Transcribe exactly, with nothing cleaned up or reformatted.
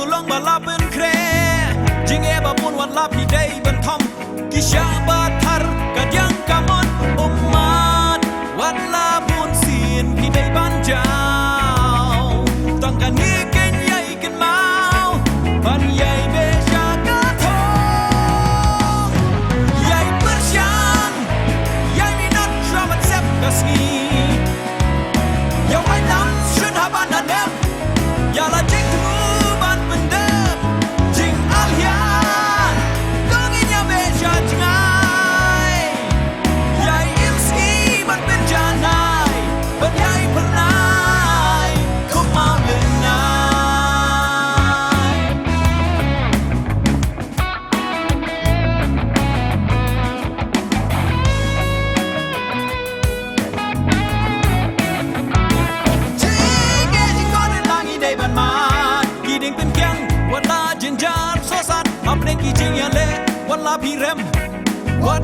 long ba la pynkhreh. Jingeh ba bun wat la phi dei ban thom. Ki shah ba thar ka diang ka mon ummat. Wat la bun sien phi dei ban jaw. Tang kane kein ïai kynmaw ban ïai beh sha ka thong. Ïai pyrshang, ïai minot shuwa ban sep ka sngi. Ïa wai lam shun haba na nem. Ïa la jingthmu ban pyndep jingalhiar. Kong in ïa beh sha jngai. Ïai im sngi ban pynjanai, ban ïai phyrnai. Kum ma lyngnai. Jingeh jingkor nang i dei ban mad. Ki dieng pynkiang wat la jynjar sosat. Hapdeng ki jingïaleh wat la phi rem. Wat